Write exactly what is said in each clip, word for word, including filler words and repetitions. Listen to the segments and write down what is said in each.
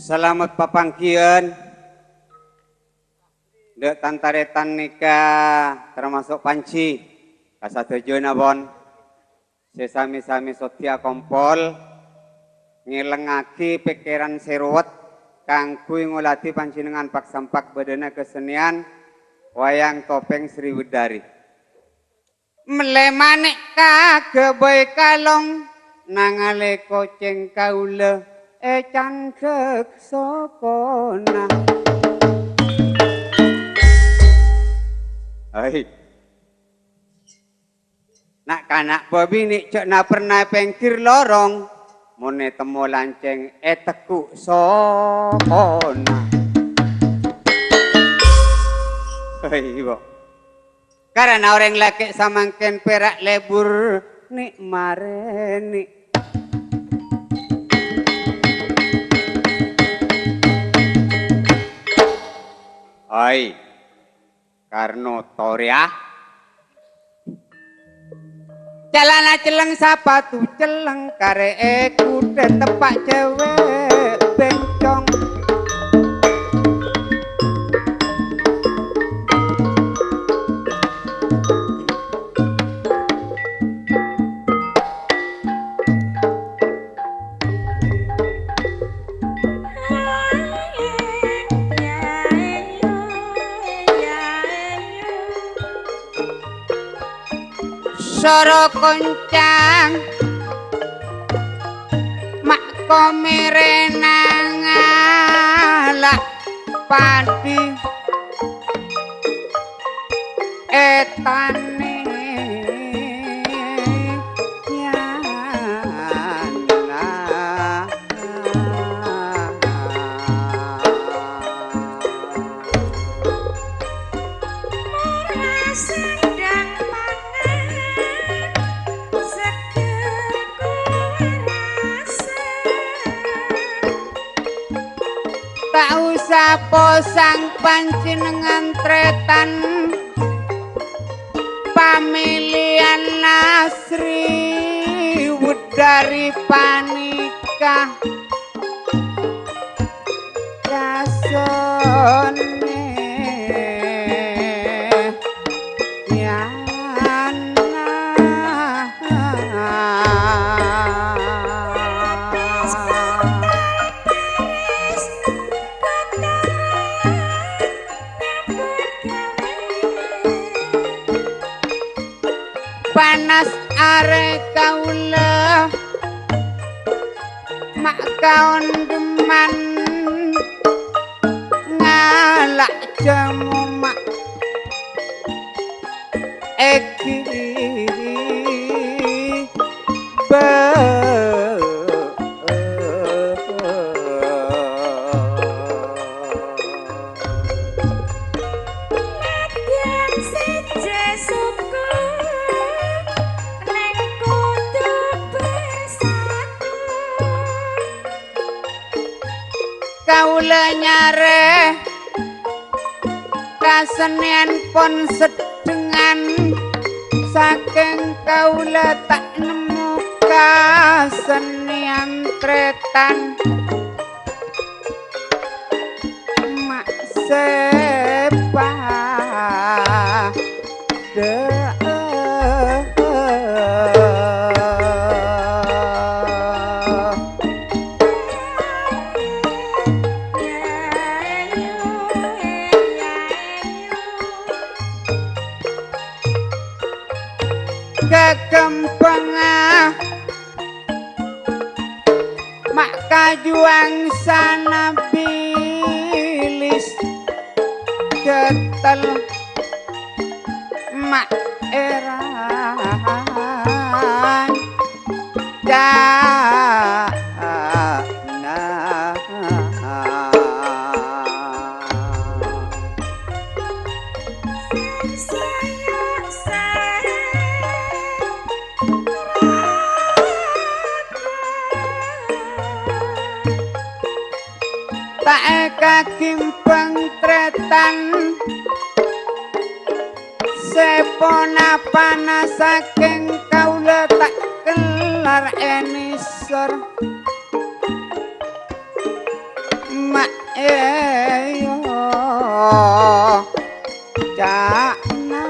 Salamet papangghiyân, dâ' tan-tarètan nèka tamaso' panji ka sadhâjâna pon sè sami-sami sodi akompol ngèlengngaghi pèkkèran sè rowet kaangghuy ngoladhi panjhennengngan pak-sampak bâdâna kasennèyan wayang topèng Sriwedari. Mellè manèka ghâbây kalong, nangalè kocèng kaulâ ècandhâk sokona. Hai. Na'-kana' bâbinè' jhâ' na-perna è pèngghir lorong, mon ètemmo lancèng ètegghu' sokona. Hai, bo. Karana orèng lakè' samangkèn pèra' lebur nè'-marènè'. Hai, Karno torèya. Calana celleng, sapatu celleng, karè è kudhâ teppa' cewek bèncong. Soro koncang, ma' komèrè nangala' padhi è tanè yana. Mora sandhâng pangan, seger kowarasan. Ta' osa posang panjhennengngan trètan, pamèlèyan Sriwedari panèka rasanè yana. Panas arè kaulâ ma' kaonḍhimman ngala' jamu ma' èghi bâ. Nadyan sèjjhâ suku, neng kodhu bersatu. Kaulâ nyarè kasennèyan pon seddhengan, sakèng kaulâ ta' nemmo kasennèyan trètan. Ma' sè padâ. Ghâghâmpangnga ma' kajuwâng sanabbilis ghetel ma' èra ca'na. Ta' èkagimpang trètan, sè ponapana sakèng kaulâ ta' kellar ènèsor. Eyo, ca'na.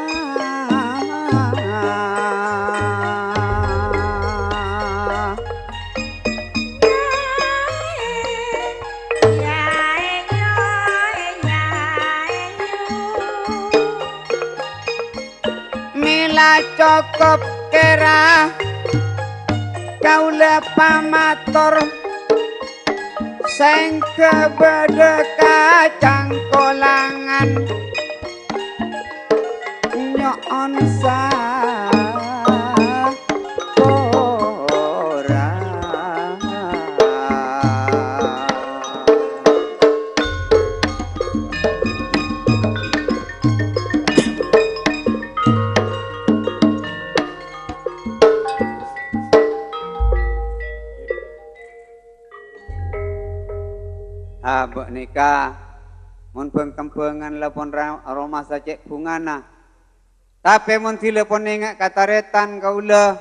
Mèla cokop kèra kaulâ pamator, sèngghâ bâdâ kacangkolangan nyo'on sapora. Ah, bâ' nèka, mon bâng-kembhângan la pon ra-, aromasa cè' bhungana. Tapè mon dhilâ pon nènga' ka tarètan kaulâ,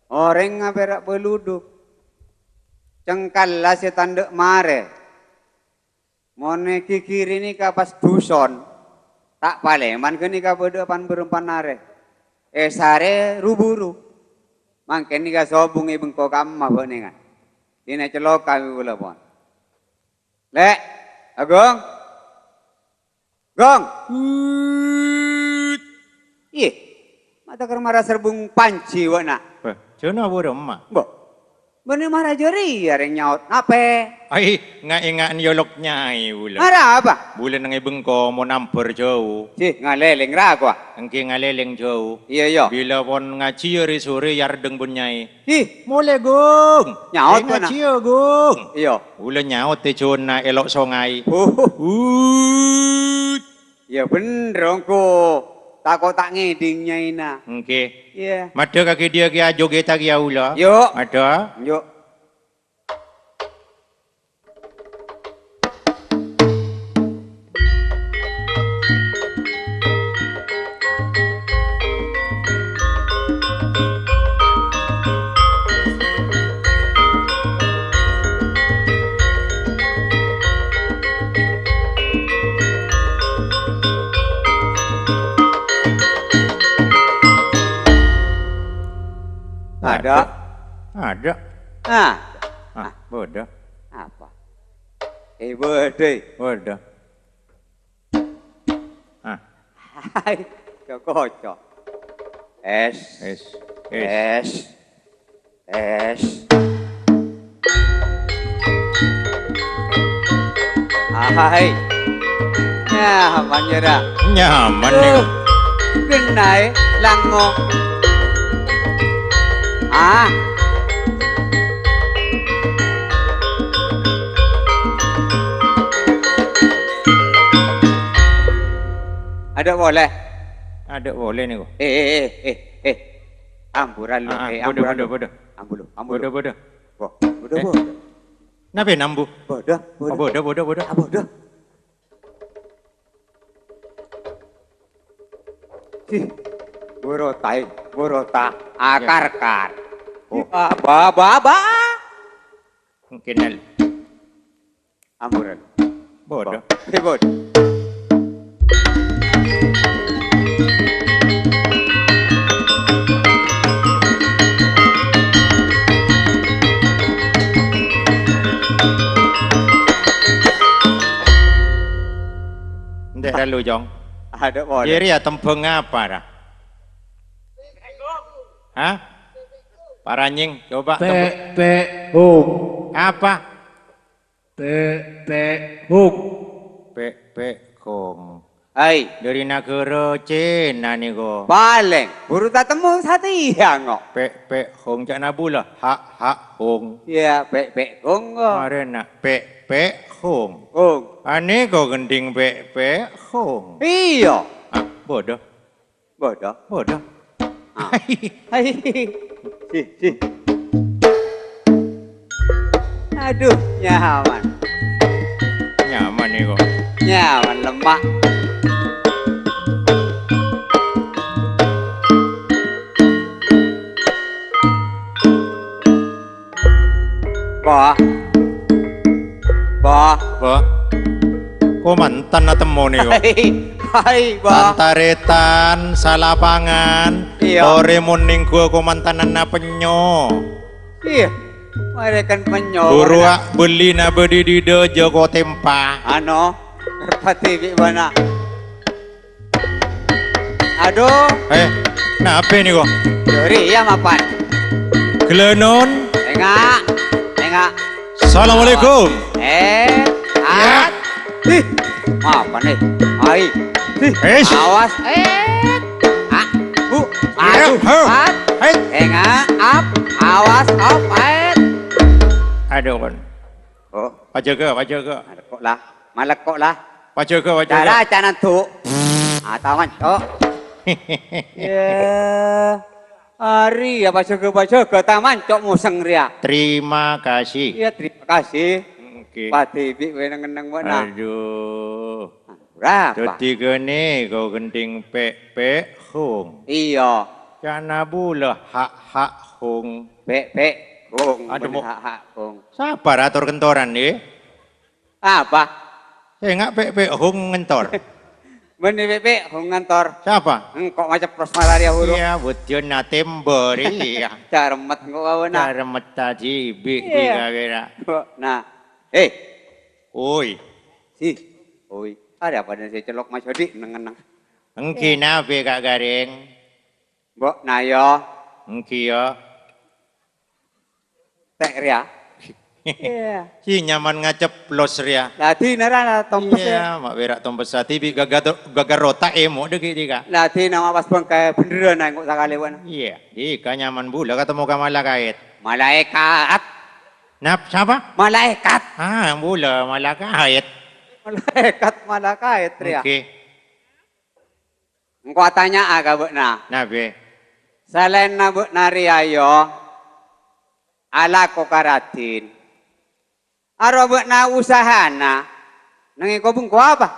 orèngnga pèra' bâludhu. Cengkalla sè tandhâ' marè. Mon èghigghiri nèka pas dhuson, ta' palèman ghânèka bâdâ pan-bârâmpan arè. Èsarè ru-buru. Mangkèn nèka sobung è bengko kamma bâ'na, kan. Dinah celoka bi' bulâ pon. Lè', Agung. Gong. Hut. Iyâ. Ma' ta' kèra mara serbung panji bâ'na. Bâh, jhâna bârâmma? Mbok. Bâ'na mara jârèya rèng nyaot. Napè? Ai, nga'-ènga'an yolok nyai bulâ. Mara apa? Bulâ neng è bengko mon ambâr jâu. Jih, ngalèlèng ra kowa. Èngghi ngalèlèng jâu. Iyâ, iyâ. Bilâ pon ngajhiyâ rè-sorè yâ ardeng bân nyai. Ih, molè, Gung. Nyaot, Ènga' bâ'na. Jiyâ, Gung. Iyâ. Ulâ nyaot è jhuna è lo' songay. Huh. Hut. Iyâ, bhendher, ongghu. Tako' ta' ngèdhing nyaina. Èngghi. Iyâ. Maddhâ ka ghi' dhiyâ kèya ajogèdhâ kèya ulâ. Yu'. Maddhâ. Yu'. Ada. Ada. Ah. Ah, bâdâ. Apa? Eh, bâdâ. Bâdâ. Ah. Hai, co-koco. Es. Es. Es. Es. Es. Ahai. Nyaman, yâ, Ra? Nyaman, nèko. Tuh. Ghennaè, lango. Ah. Adâ' polè. Adâ' polè, nèko. Eh, eh, eh, eh, eh. Amburan lu, ah, ah, eh, bâdâ, amburan bâdâ, lu. Bâdâ. Ambu lu, ambu lu. Bâdâ, bâdâ. Bo, bâdâ, eh. Bâdâ. Napè nambu? Bâdâ, bâdâ. Oh, bâdâ, bâdâ, bâdâ. Ah, bâdâ. Sih, buru taè, buru ta-, akar-kar. Oh. Ba, ba, ba, ba. Mungkin al-, amburan. Bâdâ. Ribut. Ndè' lalu, Jong. Adâ' polè. Jârèya tembhâng apa, ra? Hah? Paranying, coba tembhâng. Pè', pè', hung. Apa? Pè', pè', hung. Pè', pè', hung. Hai. Dâri naghârâ Cina nèko. Palèng, buru tatemmo satèya, ngo'. Pè', pè', hung, ca'na bulâ. Ha', ha', hung. Iyâ, pè', pè', hung, ngo'. Marèna, pè', pè', hung. Hung. Anèko gendhing pè', pè', hung. Iyâ. Ah, bâdâ. Bâdâ. Bâdâ. Ah. Hai. Hai. Sih, sih. Adhu, nyaman. Nyaman nèko. Nyaman, lemma'. Bah. Bah. Bah. Tan atemmo nèko. Hai, hai, Bah. Tan-tarètan, salapangan, Iyâ. Torè mon nèngghu komantananna penyo. Iyâ, marè kan penyo. Buru a' bellina bâdhi dhidhâ jhâ' ko tempa. Ano, merpati bi' bâ'na. Adu. Eh, napè nèko? Dâri iyâ mapan. Ghellâ' non. Enga', enga'. Assalamualaikum. Eh, Ya. ah. Ih, apa nih? Hai. Ih, Eish. Awas. Eh. Ah, bu. Ya, Aduh. Ho. Ah. Hai. Enga', ap. Awas, ap. Eh. Aduh, kon. Oh. Pajâgâ, pajâgâ. Malekko' lah. Malekko' lah. Pajâgâ, pajâgâ. Cara canan tu. Ah, tawan, Cok. Ya. Arèya pajâgâ-pajâgâ taman, Cok, mosèng rèya. Terima kasih. Iya, terima kasih. Oke. Padhi bi' kowe neng-enneng, Mbok, nah. Aduh. Berapa? Dâddhi kènè kok ghânèka pè'-pè' hung. Iya. Ca'na bulâ ha'-ha' hung. Pè'-pè' hung, Aduh, bân Mbok. Ha'-ha' hung. Sabbhâr ator kentoran, ngghi. Apa? Sènga' pè'-pè' hung ngentor. Bânnè pè'-pè' hung ngentor. Sapa? Engko' maceplos malaria huru. Iya, budiyân atembor, iya. Caremet engko' kawana. Caremet tadi, bi-, bi Iya. kira-kira. Kok, nah. Eh. Oi. Si. Oi. Arè apa dan saya celok Mas Hodi neng-enneng. Enggi Iya. nabi, Kak Gareng. Mbok, nah, yo. Enggi, yo. Tek rèya. Iya. Sè nyaman ngaceplos rèya. Lah, dina ra, ra, tompes, Iya, ya. ma' wèra' tompes ati bi' gaga-, gagar otak emo' dâggi' dika. Lah, dina ma' pas bângkaè bhendherrân engko' sakalèwan. Iya, dika nyaman bulâ katemmo ka malaèkat. Malaèkat. Nap-, sapa? Malaèkat. Ah, bulâ malaèkat. Malaèkat, malaèkat, rèya. Oke. Engko' atanya'a ka bâ'na. Nabi. Salaènna bâ'na rèya, yo, alako ka raddhin. Aro bâ'na usahana. Nangèng ko-bengko apa?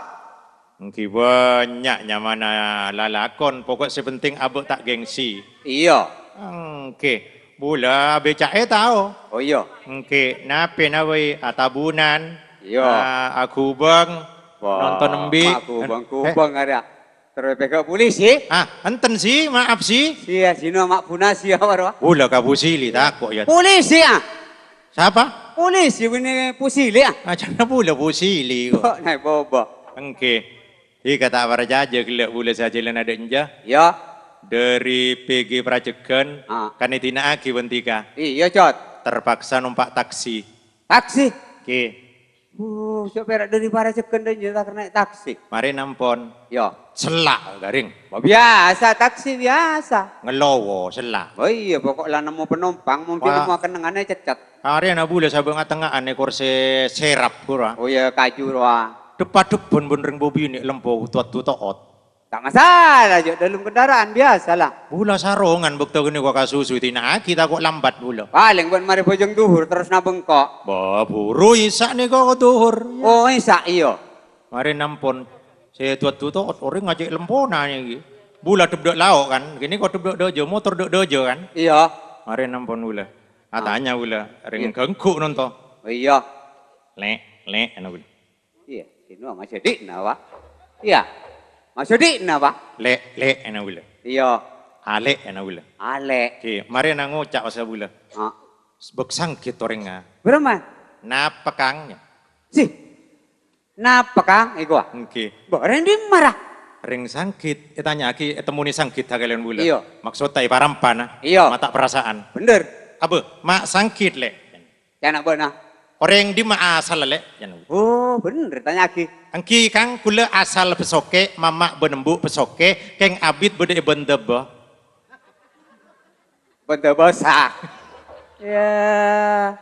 Enggi bânnya' nyamana lalakon, pokok sè penting abâ' ta' gengsi. Iya. Enggi. Bulâ abèca'è tao. Oh, iya. Enggi. Napè nawai atabunan. Iya. A-, aghubâng. Wah, Nonton embi'. Mak gubang-gubang Eh. arèya. Terus pega polisi. Ah, enten sih, maaf sih. Sia, sino mak puna sia waro. Bulâ ka pusili tako' ya. Polisi, ah. Sapa? Polisi bini pusili, ah. Ajana bulâ pusili kok. Kok naik bobo? Engke. Ika ta' parcajâ ghellâ' bulâ sajâlân adâ' enja. Ya. Dari P G Prajegan, Ah. kan èdina'aghi bân dhika. Iya, Cot. Terpaksa numpak taksi. Taksi? Ngghi. Wuh, sok pèra' dâri Parajegan dâ' iyâ ta' kèra naè' taksi. Marè nampon. Yo. Sella', Garing. Wah, biasa, taksi biasa. Ngelowo, sella'. Oh iya, pokok la nemmo penompang, mungkin Wah. nemmo kennengnganna cècèt. Arèya bulâ sabâ' ngatengnga'an è korsè serap, ghuru. Oh iya, kaju, rowa. Dep-adebbhân bân rèng bobinè' lempo tu-adu to'ot. Ta' masalah, jhâ' dâlem kendaraan biasa la. Bulâ sarongan bâkto ghânèka kasusu èdina'aghi tako' lambat bulâ. Palèng bân marè bhâjâng dhuhur terros nabengko'. Bâ, buru Isa' nèka ka dhuhur. Oh, Isa', iya. Marè nampon. Sè du-adu to'ot orèng ngajhâk lempona nèka. Bulâ dep dâ' lao' kan? Ghânèka dep dâ' dâjâ, motor dâ' dâjâ kan? Iya. Marè nampon bulâ. Ah. Atanya bulâ, rèng Iya. ganggu nonto. Oh, iya. Lè', lè', ana bulâ. Iya, sino Mas Dik napa? Iya. Mas Dik napa? Lè', lè', ana bulâ. Iya. Alè', ana bulâ. Alè'. Oke, marè na ngoca' osa bulâ. Ah. Bâk sangghit orèngnga. Bârâmma? Napa, Kang? Sih. Napa, Kang? Iku, ah. Ngghi. Mbok rèng dimma, ra? Rèng sangghit, ètanya'aghi, ètemmonè sangghit ha kalèyan bulâ. Iya. Maksodda èparampana. Iya. Mata perasaan. Bener. Abâ, ma' sangghit, Lè'. Ca'na bâ'na. Orèng dimma asalla, Lè'? Ca'na. Oh, bener, tanya'aghi. Èngghi, Kang, kaulâ asal Besoke, mama' bân embu' Besoke, kèng abit bâdâ è Bendeba. Bendebasa. Ya.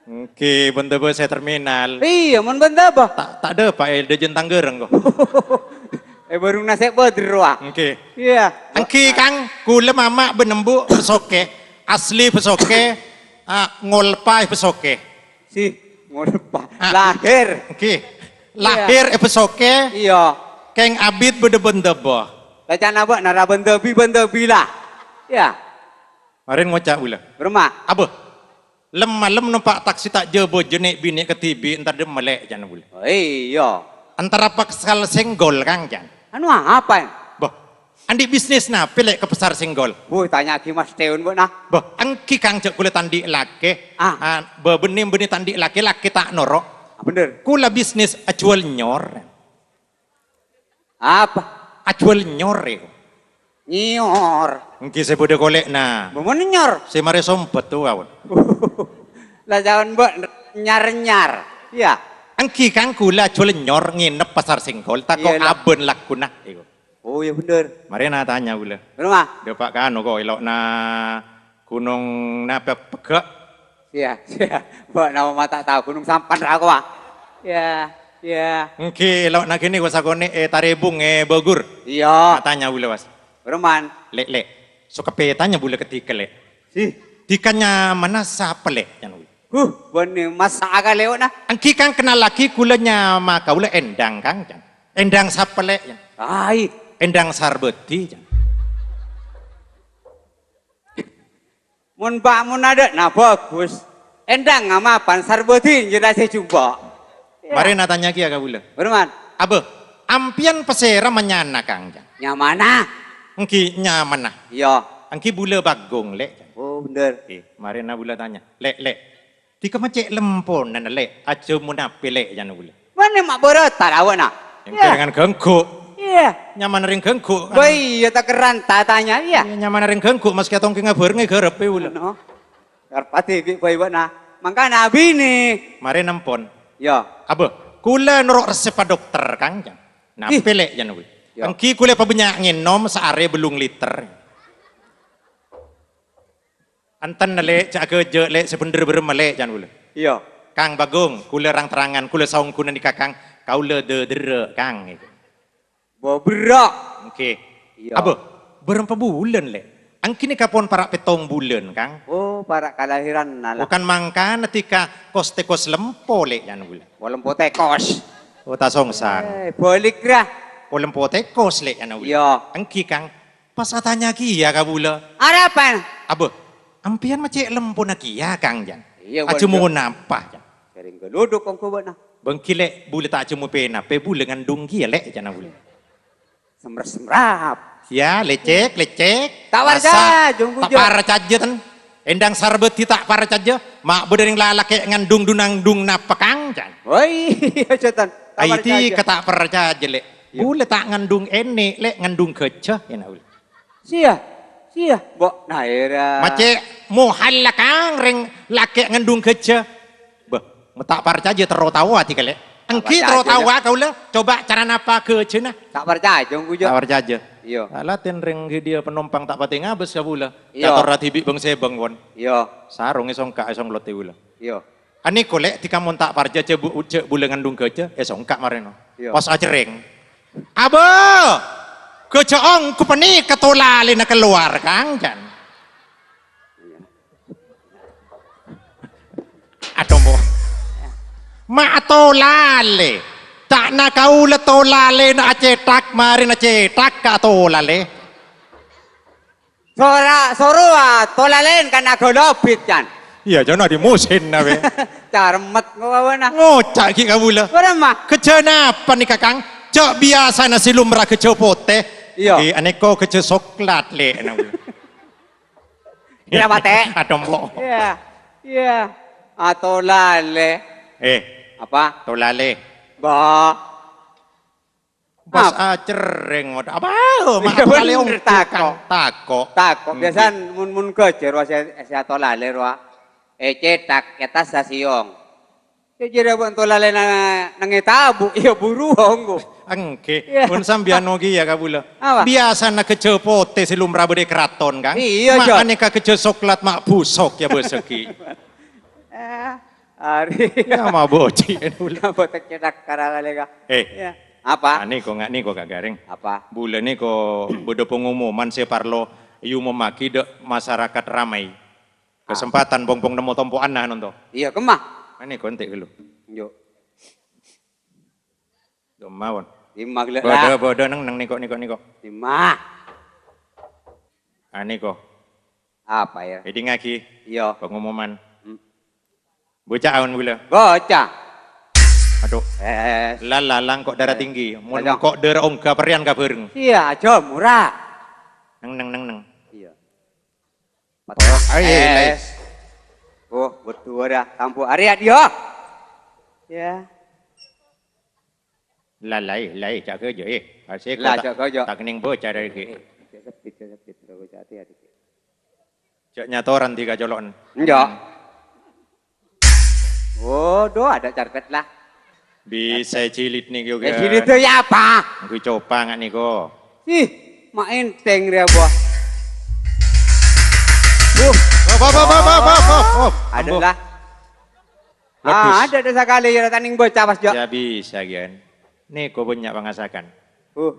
Èngghi, Bendebasa terminal. Iya, mon Bendeba. Ta', ta' dâpa' è Dâjâna Tanggereng, kok. È Barung Nasè' Badr, wah. Èngghi. Iya. Èngghi, Kang, kaulâ mama' bân embu' Besoke, asli Besoke, ah, ngolpa è Besoke. Si, ngolpa. Ah. Lahir. Èngghi. Iya. Lahir è Besoke. Iya. Kèng abit bâdâ Bendeba. Lah ca'na bâ'na ra Bendebi, Bendebi la. Iya. Marèn ngoca' bulâ. Bârâmma? Abâ. Lem-malem nompa' taksi ta' jâ-bâjâ nè'-binè' kadhibi' entar dimma, Lè', ca'na bulâ. Oh, iya. Antara pasar Senggol, Kang, Jan. Anu apa, ya? Boh, andi' bisnis napè, Lè', ka pasar Senggol? Wuh, tanya'aghi Mas Teun, Bu, nah. Boh, èngghi, Kang, jhâ' kaulâ ta' andi' lakè. Ah. Ah, bâ-, bânnè, bânnè ta' andi' lakè, lakè ta' noro'. Ah, bener. Kaulâ bisnis ajhuwâl nyor. Apa? Ajhuwâl nyor, è. Nyor. Èngghi sè bâdâ kolè'na. Bâ mon nyor. Sè marè sompet tu, kawan. Lah, jhâ' bâ' nyar-nyar. Iyâ. Èngghi, Kang, kaulâ ajhuwâl nyor ngènep pasar Senggol, tako' Iyâ, lah. Abân lagghuna, è. Oh, iyâ, bener. Marèna tanya kaulâ. Bener, Ma? Dâpa' ka anu, ko', è lo'na Ghunong napa pegghâ'? Iyâ, iyâ. Bâ' nama ma' ta' tao Ghunong Sampan ra ko', ah. Iyâ, iyâ. Èngghi, è lo'na ghâniko sakonè', è, Tarèbung, è, Bogor. Iyâ. Atanya kaulâ, Mas. Roman. Lè', Lè'. Sokapè tanya kaulâ ka dhika, Lè'. Sih. Dhika nyamana sapa, Lè'? Yan kaulâ. Huh, bânnè masa' akal, Lè', na. Èngghi, Kang, kennallaghi kaulâ nyama kaulâ Endang, Kang, Jan. Endang sapa, Lè'? Yan. Ai. Endang Sarbâdi, Jan. Mon pa' mon adâ', nah, bagus. Endang amapan Sarbâdi, jelas sè jumbo. Iyâ. Marèna tanya kèya ka kaulâ. Bener, Man. Abâ, ampèyan pasèra manyana, Kang, Jan? Nyamana? Èngghi, nyamana. Iyâ. Èngghi bulâ Bagong, Lè', Jan. Oh, bener. Èngghi, marèna bulâ tanya. Lè', Lè'. Dhika ma' cè' lempona, Lè'. Ajhâmo napè, Lè', yan kaulâ. Mane ma' bârâta awa'na. Yang Iyâ. Kerengan ganggu. Iyâ. Nyaman rèng ganggu, kan? Wah, iyâ, ta' kerrang ta' tanya, iyâ. Iyâ, nyaman rèng ganggu, maskè tongkèngnga bârengngè ghârep, è, kaulâ. No. Arep adhibi' bhâi bâ'na. Mangkana abinè. Marè nèmpon. Iyâ. Abâ, kaulâ noro' reseppa dokter, Kang, Jan. Napè, Ih. Lè', yan kaulâ. Iyâ. Èngghi kaulâ pabânnya' ngènom saarè bâllung liter. Enten, Lè', jhâ' ghâjâ', Lè', sè bhendher bârâmma, Lè', can kaulâ. Iyâ. Kang Bagong, kaulâ rang-terrangan, kaulâ saongghuna nèka, Kang, kaulâ dâdârâ', Kang. Bâbârâ'. Èngghi. Iyâ. Abâ, bârâmpa bulân, Lè'? Èngghi nèka pon para' pèttong bulân, Kang. Oh, para' kalahiranna, la. Bukan mangkana dhika kos-tèkos lempo, Lè', can kaulâ. Oh, lempo tèkos. Oh, ta' songsang. Eh, balik, ra. Oh, lempo tèkos, Lè', can kaulâ. Iyâ. Èngghi, Kang. Pas atanya kèya ka bulâ. Arapa? Abâ, ampèyan ma' cè' lempona kèya, Kang, Jan? Iyâ, Ajhâmo napa, Jan? Sèrèng galudhuk ongghu bâ'na. Bâ èngghi, Lè', bulâ ta' ajhâmo pènapa, bulâ ngandung kèya, Lè', can kaulâ. Semrap-semrap. Iyâ, lècèk, lècèk. Ta' parcajâ, Masa, jhung ta' bujâ. Parcajâ, ten. Endang Sarbâdi ta' parcajâ, ma' bâdâ rèng lalakè' ngandung du-nangdung napa, Kang, can? Oh, iyâ, jhâ', ten. Ta' Ai, parcajâ. Dhika ta' parcajâ, Lè'. Iyâ. Bulâ ta' ngandung ènè', Lè', ngandung ghâjâ, ènna' bulâ. Sèya, sèya, Mbok Naira. Ma' cè' mohal la, Kang, rèng lakè' ngandung ghâjâ. Bâ, ma' ta' parcajâ terro taowa dhika, Lè'. Ta' Èngghi terro parcajâ, taowa, Lè'. Kaulâ, coba cara napa ghâjâna? Ta' parcajâ, ongghu, jhâ'. Ta' parcajâ. Iyâ. Ala ten rèng ghi' dhiyâ penompang ta' patè ngabâs ka bulâ. Iyâ. Cator adhibi' bâng-sèbâng, pon. Iyâ. Sarong èsongka' èsonglot è bulâ. Iyâ. Anèko, Lè', dhika mon ta' parcajâ bu-, jhâ' bulâ ngandung ghâjâ, èsongka' marèna. Iyâ. Pas ajhârèng. Abâ! Ghâjâ ongghu panèka tolalèna kalowar, Kang, can. Iyâ. Atombo. Ma' tolalè. Ca'na kaulâ tolalèna acèthak, marèna cèthak ka tolalè. Sora-, soro, ah, tolalèn kan agolobit, can. Iyâ, jhâna di musin, na, wè. Carmet ngowawana. Ngoca' ghi' kaulâ. Ora, Ma. Ghâjâ napa nèka, Kang? Jhâ' biyasana sè lumra ghâjâ potè. Iyâ. Ghi' anèko ghâjâ soklat, Lè', na. Kira mate. Atombo. Iyâ. Iyâ. Ah, tolalè. Eh. Apa? Tolalè. Mbok. Pas Apa? Acerrèng, waduh, apa? Oh, ma' Iyâ, tolalè bener, ongghu tako'. Tako'. Tako'. Èngghi. Biasana mon, mon ghâjâ rowa sè, sè atolalè rowa. Ècèthak, ètas sasèyong. Sè jârèya bân tolalèna neng è tabu', iyâ buru ongghu. Èngghi. Iyâ. Pon sampèyan ogi ya, kabulâ. Apa? Biyasana ghâjâ potè sè lumra bâdâ è karaton, Kang. Iyâ, Jhâ. Ma'anè ka ghâjâ soklat ma' busok ya, bâsaghi. Eh. Ari. Ya, ma' bocin. Apa tak cetak karang kali, Kak? Eh. Ya. Apa? Anèko, nga' nèko, Kak Gareng. Apa? Bulâ nèko bâdâ pengumuman sè parlo èomommaghi dâ' masarakat ramai. Ah. Kesempatan pong-pong nemmo tompo'anna, nonto. Iyâ, kemma. Anèko, ente' ghâllu. Yo. Kemma, pon. Dimma ghellâ', Bâdâ, lah. Bâdâ, neng, neng, nèko, nèko, nèko. Dimma. Anèko. Apa, ya? Èdingngaghi. Iyâ. Pengumuman. Hmm. Bocah aon bulâ. Bocah. Adhu. Eh. Lala, langko' dara Eh. tinggi. Mon Ayo. kok dara ongga peryan ka bareng. Iya, aja murah. Neng, neng, neng, neng. Iya. Oh, ayo, Eh. les. Oh, betul dah. Tampu area dia. Ya. La, lae, lae, ca'na ghâjâ, eh. Asik La, kok ta-, ca'na ghâjâ. ta' kennèng bocah dâri ghi'. Eh, eh, jhâ' sebbit, jhâ' sebbit, jhâ' sebbit, hati-hati. Jhâ' nyatoran dhika colo'en. Enjâ'. Waduh, ada carpet lah. Bisa jilid nèko, Eh, Gan. jilid itu ya apa? Nggo copa nga' nèko. Ih, ma' enteng rèya, Boh. Uh. Wah, wah, wah. Ada Ambo. lah. Bagus. Ah, ada, ada sakali ya, tanding bocah pas, Jo. Ya bisa, Gian. Nèko banyak pangasakan. Uh.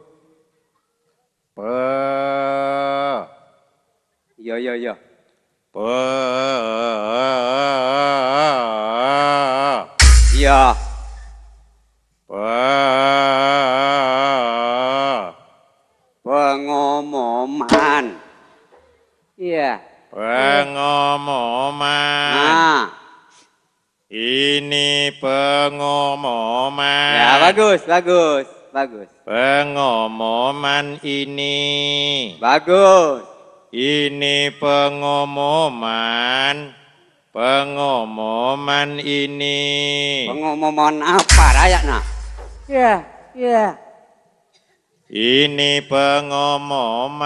Pe. Iya, iya, iya. Pe. Iya. Pe. Pengumuman. Iya. Pengumuman. Nah. Ini pengumuman. Ya, bagus, bagus, bagus. Pengumuman ini. Bagus. Ini pengumuman. Pengumuman ini. Pengumuman apa, rayakna? Ya, ya. Ini pengumuman.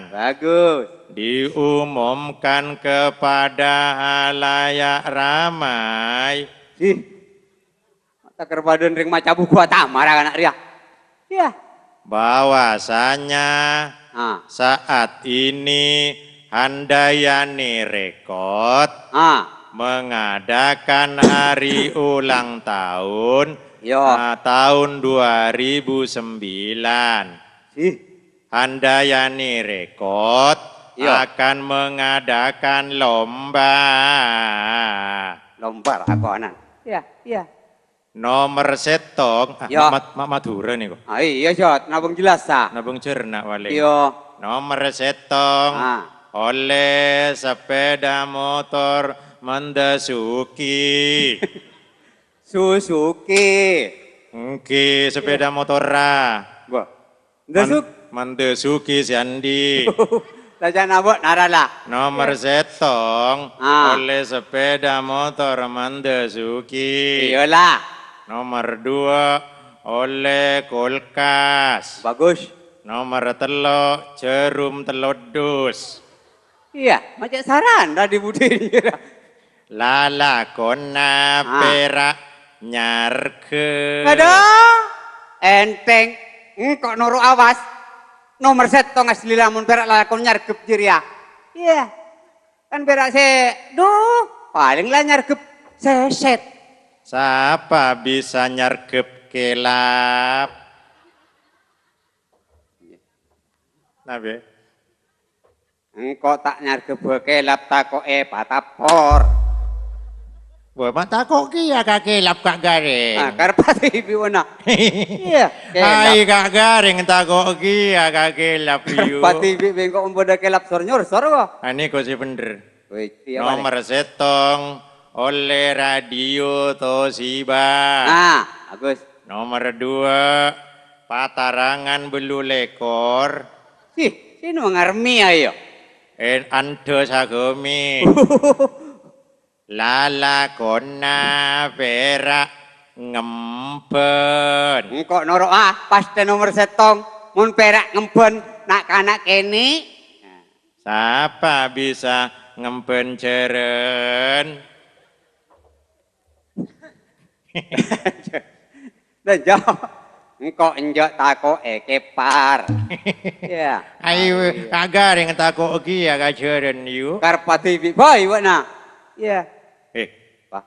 Bagus. Diumumkan kepada halayak ramai. Ih. Taker padân rèng maca buku atamara ana' rèya. Iya. Bahwasanya Ah. saat ini Handayani Rekod Ah. mengadakan hari ulang tahun, Iya. ah, tahun dua ribu sembilan. Ih. Handayani Rekod Iya. akan mengadakan lomba. Lomba ra konan. Iya, iya. Nomer sèttong, ah, Iya. ma-, ma-, Madhurâ nèko. Ah, iya, Jot. Nabung jelas, sa. Nabung cerna, paling. Iya. Nomer sèttong, Ah. ollè sepeda motor Honda Suzuki. Suzuki. Èngghi, sepeda Iya. motorra. Wah. Honda Man-, Suk-, Honda Suzuki sè andi'. Lah, jhâ' nabok nara, la. Nomer Iya. sèttong, Ah. ollè sepeda motor Honda Suzuki. Iya, la. Nomer dua, ollè kulkas. Bagus. Nomer tello', jhârum tello' dus. Iya, ma' cè' saran, Radi Budi. Lalakonna Ah. pèra' nyarghep. Adhu, ènthèng. Engko' noro' awas. Nomer sèttong asli lamon pèra' lalakon nyarghep jârèya. Iya. Kan pèra' sè, duh, palèng la nyarghep sèsèt. Sapa bisa nyarghep kèlap? Napa? Engko' ta' nyarghep kèlap, tako'è patapor. Wah, ma' tako' kèya ka kèlap, Ka' Garèng. Ah, karep ati bi' wena. Iya, kèlap. Hai, Ka' Garèng, tako' kèya ka kèlap, yu. Karep ati bi' bengko' mon padâ kèlap sor-nyorsor, kok. Anè kok sè bhendher. Wih, iya, Nomer sèttong, ollè radio Toshiba. Nah, bagus. Nomer dua, patarangan bâllu lèkor. Sih, sino ngarmi ayo. En ando sagami. Lalakonna pèra' ngembhân. Engko' noro', ah, pastè nomer sèttong. Mon pèra' ngembhân, na'-kana' kènè'. Sapa bisa ngembhân jhârân? Dâjâ, engko' enjâ' tako'è kèpar. Iya. Ayo, Ayo. Ka' Garèng tako' kèya ka jhârân, yu. Karep ati bi' bhâi, wa'na. Iya. Eh. Wah.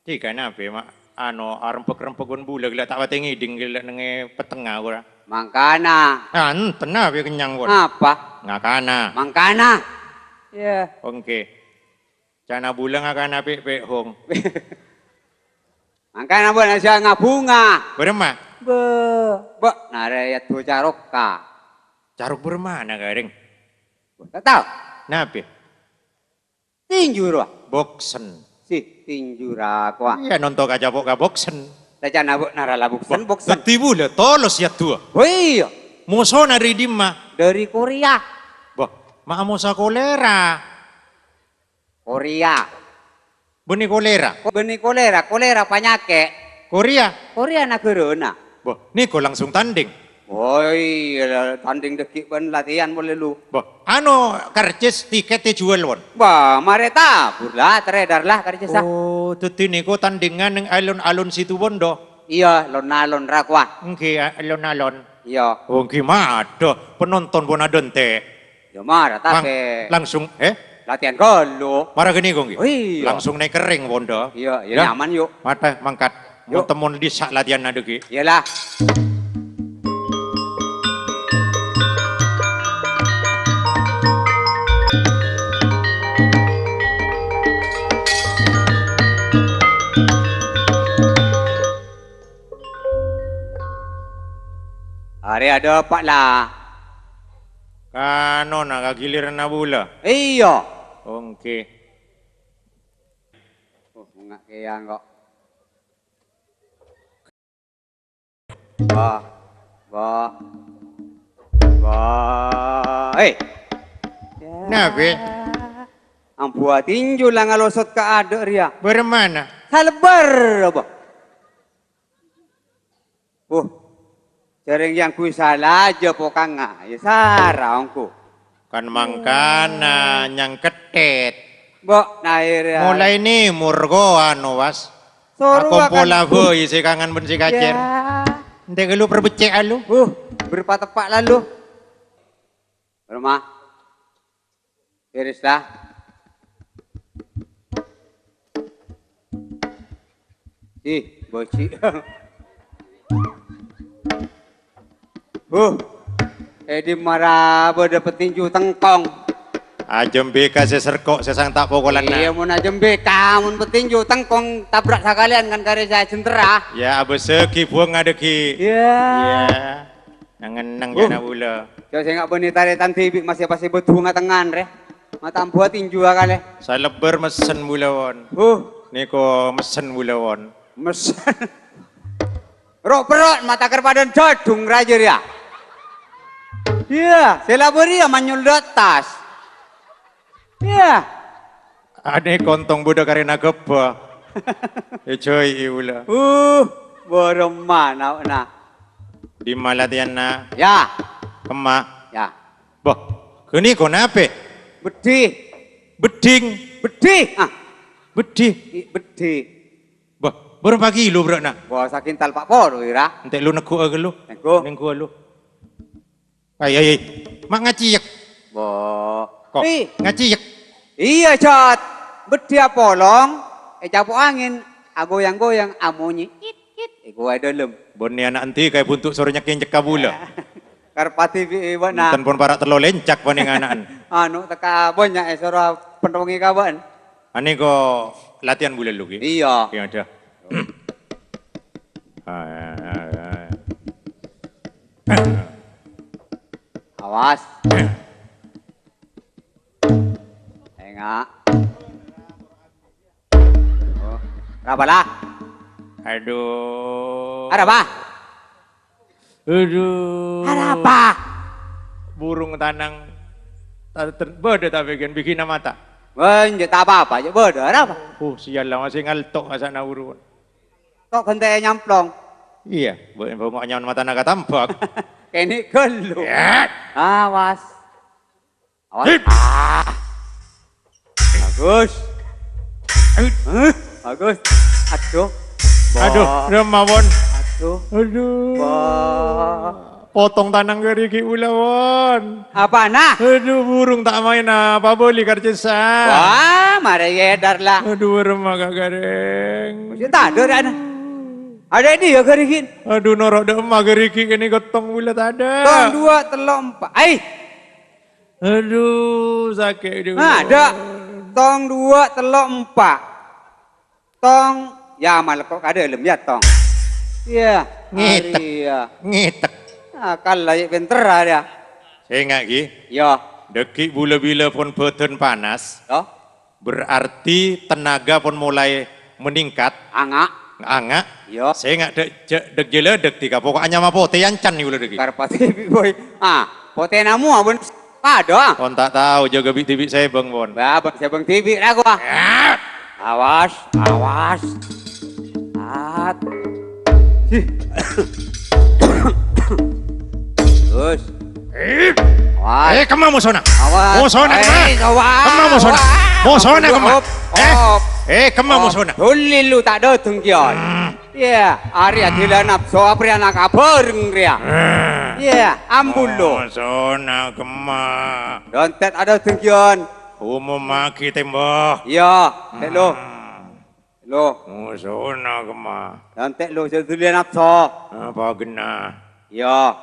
Dhika napa, Ma'? Ano, arempek-rempek kon bulâ, ghellâ' ta' patè ngèdhing, ghellâ' nèngè pettengnga, ora? Mangkana. Ah, enten napa kennyang, kon? Apa? Ngakana. Mangkana. Iya. Oke. Ca'na bulâ ngakana pè'-pè' hong. Mangkana bulâ sè ngabhunga. Bârâmma? Bâ. Bâ, narè ya duwâ carokka. Carok bârâmmana, Garèng? Ta' tao. Napa? Tinju rowa. Boksen. Sih, tinju ra kowa. Iya, nonto kacapo' ka boksen. Sacana bâ'na ra la buksen, buksen. Dhâddhi bulâ tolos ya duwâ. Oh, iyâ. Mosona dâri dimma? Dâri Korea. Bâh, ma' mosa kolera. Korea. Bânnè kolera? Ko-, bânnè kolera, kolera panyakè'. Korea? Korea naghârâna. Bâh, nèko langsung tanding? Oh, iyâ, tanding dhâggi' bân latihan polè, lu. Bâh, ano, karcis tikèt èjhuwâl, pon? Bâh, marè tabur la, terèdar la karcissa. Oh, dhâddhi nèko tandhingan neng alun-alun Situbondo? Iyâ, lon-alon ra kowa. Èngghi, a-, lon-alon. Iyâ. Oh, èngghi madâ, penonton pon adântè'. Iyâ, mara, Mang, tapè langsung, eh? Latihan ghâllu. Mara ghâniko, èngghi? Oh, iyâ. Langsung naik kering, pon dâ. Iyâ, iyâ, nyaman, yu'. Mata, mangkat. Yu'. Mon temon dissa' latihanna dhâggi'. Iyâ la. Arè adâpa' la. Kanona ka giliranna bulâ? Iyâ. Oh, èngghi. Oh, enga' kèya engko'. Wah, wah, wah. Eh. Napè? Ambu atinju la ngalosot ka adâ' rèya. Bârâmmana? Salebbâr apa? Wuh, jhâreng yang kui salajâ pokangnga, ya sara ongghu. Kan mangkana nyangkettet. Mbok nair ya. Mulai ni murgo anu, Was. Soro akompola akan bhâi sè kangen bân sè kacèr. Ya. Ente' ghâllu perbecce' alu. Wuh, berpateppa' lalu. Roma. Beres, dah. Ih, boci. Huh. Edi mara bâdâ petinju tengkong. Ajembhika sè serko' sè sangta' pokolanna. Iyâ, mon ajembhika, mon petinju tengkong tabrak sakalèyan kan karè sè ajentera. Ya, abâssaghi buwâng adâghi. Iyâ. Iyâ. Nang-enneng. Uh. Jhâna bulâ. Jhâ' sè nga' bânnè tarètan dhibi' masè pasè bâdhu ngatengngan, rè. Matambuwâ tinju akalè. Salebbâr messen bulâ, won. Huh. Nèko messen bulâ, won. Messen. Ro'-perro' mata kerpadan jhâdhung rajâ rèya. Iyâ, sè la bâriyâ manyol dâ' attas. Iyâ. Ane kontong budhâk arè naghâbâ. Èjhâi'i bulâ. Uh, bârâmma nao'na. Dimma latihanna? Ya. Kemma? Ya. Bâh, ghâniko napè? Beddhi. Beddhing? Beddhi. Ah. Beddhi? I-, beddhi. Bâh, bârâmpa kilo berrâ'na? Bâh, sakintal pa' polo, ira. Ente' lu neggu'a ghâllu. Neggu'. Neggu'a lu. Ai, ai, ai. Ma' ngacèyek. Bo. Ko, Ih. Ngacèyek. Iyâ, Jhât. Beddhi apolong, ècapo' angèn, agoyang-goyang, amonyè, kit, kit, èkowa è dâlem. Bânnè ana' endi kaè buntu' soro nyèk-nyèk ka bulâ? Karpati bi' bâ'na. Enten pon para' tello lèncak panèng ana'en. Anu, teka bânnya' è soro pentongè ka bâ'en. Anèko latihan bulâ lu, Ki? Iyâ. Iyâ, ada. Awas. Enga'. Oh. Arapa, la? Aduh. Arapa? Aduh. Arapa? Burung tanang. Ta-, ter-, bâdâ ta' bikin, bikinna mata. Wah, enjâ' ta' apa-apa, jâ' bâdâ. Arapa? Oh, sial la, masih ngalto' asa'na burung. Kok ghente'è nyamplong? Iyâ, bâ-, bângok nyaman matana katambhâk. Kènè' ghâllu. Ya. Awas. Awas. Hip. Ah. Bagus. Hip. Hah? Bagus. Aduh. Aduh, Wah. Rem mawon. Aduh. Aduh. Wah. Potong tanang ghârighi' bulâ, won. Apana? Aduh, burung ta' maèn apa bâli karcèssa. Wah, marè èdar la. Aduh, rem agak gareng. Mesti tak ada, ada. Ada ini ya, ghârighi'. Aduh, noro' dâ' emma ghârighi' kènè' ghettong bulâ tadâ'. Tong, dua, tello', empa'. Ai. Aduh, sakè', aduh. Nah, ada. Tong, dua, tello', empa'. Tong, ya, malekko' ka dâlem, ya, tong. Iyâ, Ngetek. Arèya. Ngetek. Akal la, yè, pènter, arèya. Sènga', Ki. Iyâ. Dhâggi' bulâ bilâ pon bâdân panas. Iyâ. Berarti tenaga pon mulai meningkat. Anga'. Anga'? Iyâ. Sènga' dâ', jâ-, dâk jâlâdâk dhika, pokok anyama potè yancan nèko la dhâggi'. Karpa dhibi', Boy. Ah, potèna mowa bân padâ, ah. Pon ta' tao, jâgâ bi'-dhibi' sèbâng, pon. Bâ, bâng sèbâng dhibi' ra, kowa. Ah. Awas, awas. At. Hi. Terus. Eh. Awas. Eh, kemma mosona? Awas. Mosona kemma? Eh, awas. Kemma mosona? Awas. Mosona kemma? Op, eh? Op. Eh, kemma mosona? Op. Dhuli lu ta' dâteng, Kion. Hmm. Iyâ, arèya dhila napso, aprèya na' kabhâreng rèya. Hmm. Iyâ, ambu lu. Mosona kemma? Dontèt ta' dâteng, Kion. Umum magi tembak. Iyâ, tèk lu. Hmm. Lo. Mosona kemma? Dântè' lo, jhâ' dhuli napso. Apa genna? Iyâ.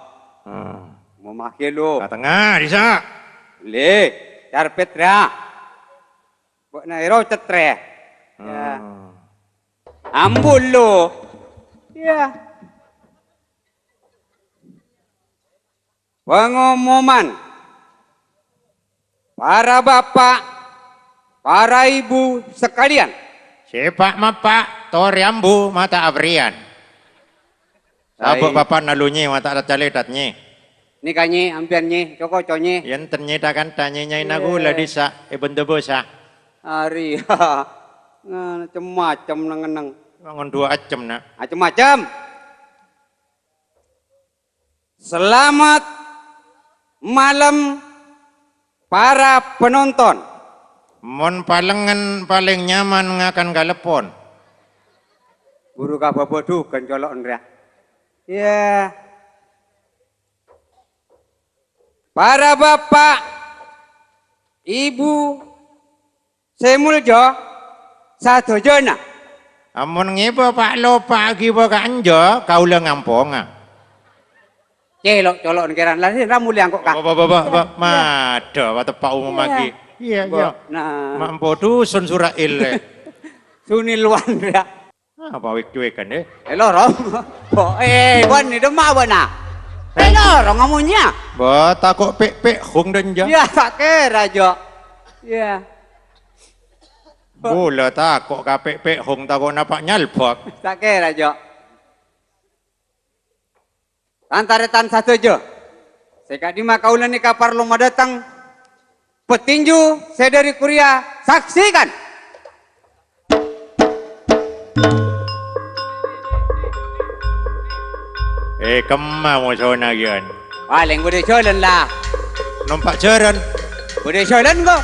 Hmm. Momaghi lo. Ka tengnga, dhisa. Lè, carpet ra. Bâ'na èro cetrè. Iyâ. Hmm. Ambu lo. Iyâ. Pengumuman. Para bapa', para ibu sekalian. Sè pa'-mapa', torè ambu mata abriyan. Sabâ' Bapak nalu nyè, mata' calètat nyè. Nèka nyè, ampèyan nyè, co-koco nyè. Yènten nyè, ta-kanta nyè, nyè, iyâ, ghulâ dhisa è Bendebasa. Arèya. Nah, cem-macem neng-enneng. Bangun dua accem, na'. Acem-macem. Selamat malam, para penonton. Mon palengngen palèng nyaman ngakan ka leppon. Buru ka bâbâ dhughân colo'en rèya. Iyâ. Para bapa', ibu, sè molja sadhâjâna. Amon ngèbâ pa'-lopa' aghibâ ka'anja, kaulâ ngamponga. Cè' lo'-colo'en kèran, la sè ra molè angko' ka. Ba, ba, ba, ba, ba, madâ, pateppa' umum agi. Iyâ, iyâ. Nah. Ma' empo' dusun Sura'il, eh. Sunilwan, ya. Apa wèk-cuwèkan, eh? Eh, lorong. Bo, eh, bân, dâmma bâ'na. Eh, lorong amonnya. Ba, tako' pè'-pè' hong dânja. Iyâ, ta' kèra, Jo. Iyâ. Bulâ tako' ka pè'-pè' hong, tako' napa' nyalbâk. Ta' kèra, Jo. Tan-tarètan sadhâjâ, sè ka'dimma kaulâ nèka parlo madâteng petinju sè dâri Korea, saksikan! Eh, kemma mosona, Gian? Palèng bâdâ jhâlân, la. Nompa' jhârân. Bâdâ jhâlân, kok.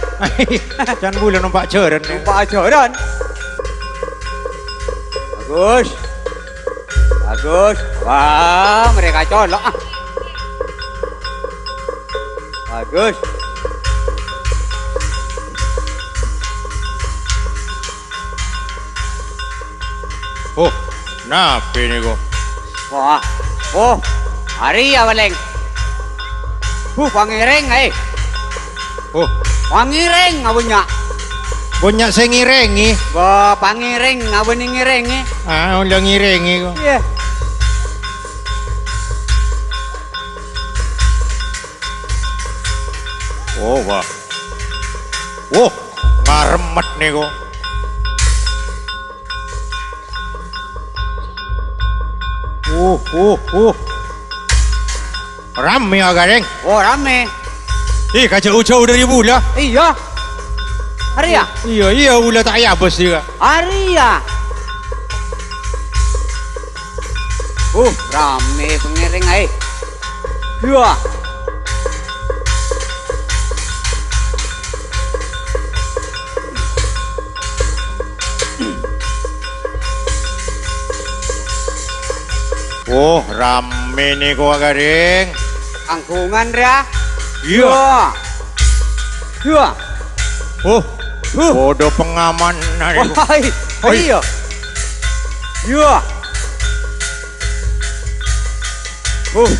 Can bulâ nompa' jhârân. Nompa' jhârân. Bagus. Bagus. Wah, mereka colok, ah. Bagus. Oh, napè nèko? Wah, oh, arèya palèng. Huh, pangèrèng, aè. Oh. Pangèrèng, abânnya'. Bânnya' sè ngèrèngè. Wah, pangèrèng, abânnè ngèrèngè. Ah, ollè ngèrèngè, kok. Iyâ. Oh, wah. Wah, ngaremmet nèko. Uh, uh, uh. Ramè, Akarèng. Oh, ramè. Eh, ka jhâu-jhâu dâri bulâ. Iyâ. Arèya. Iyâ, iyâ, bulâ ta' èabâs, iyâ. Arèya. Uh, ramè pangèrèng aè. Iyâ. Oh, ramè nèko, Akarèng. Anggungan, rèya. Iyâ. Iyâ. Iyâ. Oh, huh. Padâ pengamanan. Wah, iyâ. Iyâ. Iyâ. Huh.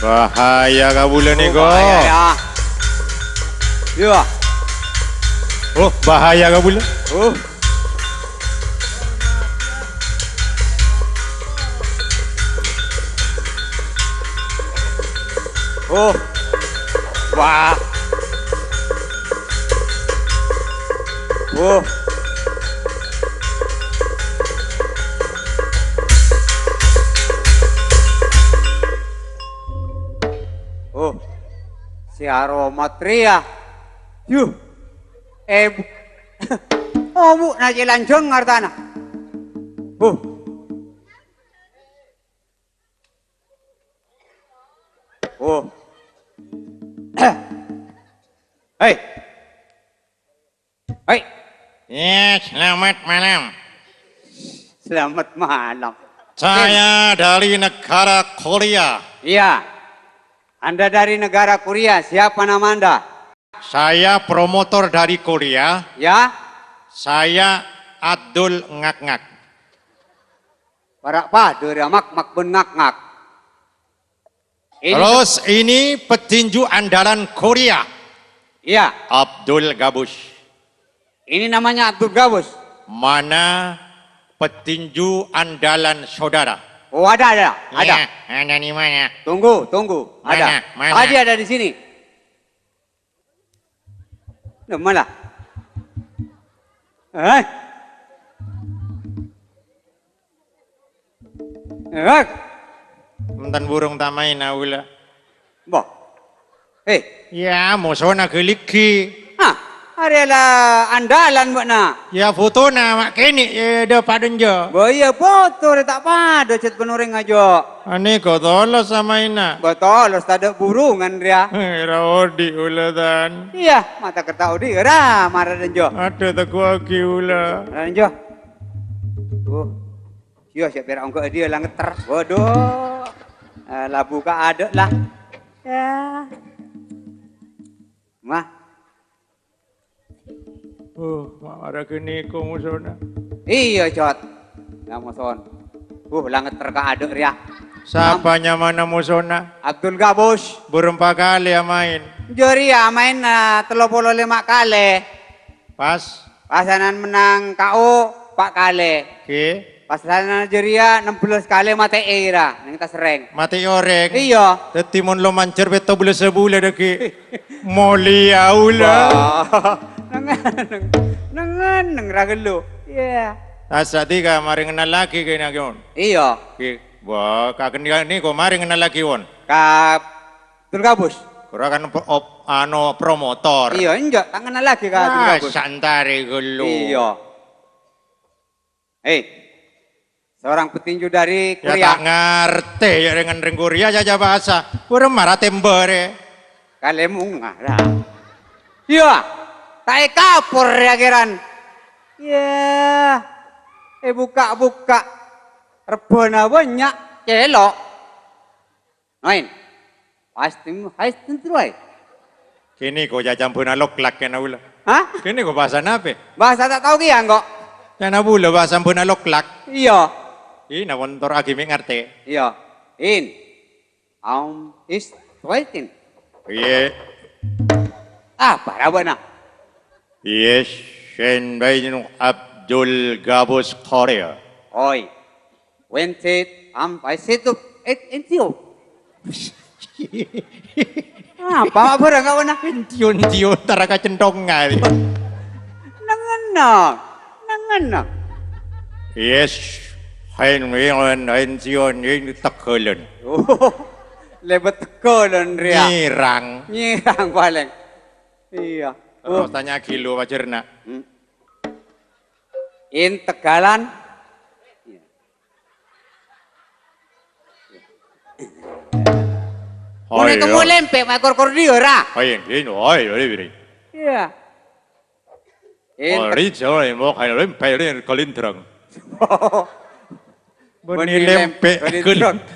Bahaya kabulâ nèko. Oh, bahaya, ya. Iyâ. Oh, bahaya kabulâ. Oh. Oh. Wah. Oh. Oh. Si aromat rèya. Yuh. Eh, bu-, oh, bu, na' cè' lanjhâng artana. Oh. Oh. Hei. Hei. Ya, selamat malam. Selamat malam. Saya dari negara Korea. Iya. Anda dari negara Korea. Siapa nama Anda? Saya promotor dari Korea. Ya. Saya Abdul Ngak-Ngak. Para' padâ rèya, Mak-Mak bân Ngak-Ngak. Ini Terus ini petinju andalan Korea. Iya. Abdul Gabus. Ini namanya Abdul Gabus. Mana petinju andalan saudara? Oh, ada, ada, ada. Iya, ada di mana? Tunggu, tunggu. Ada. Mana? Mana? Tadi ada di sini. Loh, malah. Eh? Eh? Enten burung tamaina ula. Mbah. Eh. Ya, mosona gheligi. Ah, arèya la andalan bâ'na. Ya, fotona ma' kènè', ya, dâ' padâ enjâ'. Bo iya, foto rè ta' padâ cèt panorèng ajâ. Anè kok tolos samaina. Bo tolos tadâ' burungan rèya. Eh, ra odi' ula tan. Iya, mata kerta odi' ra mara denjo. Adâ' teguwâghi ula. Ra denjo. Uh. Iya, sè pèra' ongghâ' adhiya la ngetter. Waduh. Eh, labu ka adâ' la. Ya. Mah. Uh, mara ghânèka mosona. Iya, Cot. La moson. Uh, la ngetter ka adâ' rèya. Sapa nyamana mosona? Abdul Gabus. Burung pa kalè amaèn. Jârèya amaèn, eh, tello polo lèma' kalè. Pas? Pasanan mennang K O pa' kalè. Oke. Pasanan jârèya ennem bellâs kalè matè'è ira, neng tasrèng. Matè'è orèng? Iya. Dhâddhi mon lo manjhâr pètto bellâs sabulâ dhâggi'. Molèya ula. Wah. Nengngen, nengngen, neng ra ghellu. Iya. Tasa dhika marè ngennallaghi kènè' kèon. Iya. Oke. Wah, ka kènè' kok marè ngennallaghi won. Ka Abdul Gabus. Ora kan pro-, op-, ano, promotor. Iya, enjâ', ta' ngennallaghi ka Abdul Gabus. Santare ghâllu. Iya. Eh, seorang petinju dari Korea. Ya, ta' ngartè, ya, dengan rèng Korea, ya, ya, bahasa. Ora mara tembârè. Kalèmong ngara. Iya, ta' èkapor, ya, kèran. Iya, eh, buka-buka. Rebbhâna bânnya', cèlo'. Nain. Hastim, hastim terus ae. Kènè kok cacambhâna loklak kèna ula. Hah? Kènè kok bahasa nape? Bahasa ta' tao kèya engko'. Cana ula bahasa bhâna loklak. Iya. Ih, napa entar agi me' ngartè? Iya. In. Aum is waiting. Iya. Apa rabana? Yes, sen bainu Abdul Gabus Korea. Oi. When said, am, I said to it in you. Apa, apa ra kawana? Entiun-entiun, tara kacenthongan. Nengena, nengena. Yes, hain, hain, hain, Sion, ini tegalan. Oh, lebet tegalan, Ria. Nyirang. Nyirang paling. Iya. Terus tanya gilu, wajar, nak. Hmm. In tegalan. Iya. Mon kemmo lempek, mak kor-kor dia, ra? Ayo, ini, ayo, ini, ini. Iya. In te- Ori, jauh, mau kayak lempek, ini kelintreng. Boni lempek,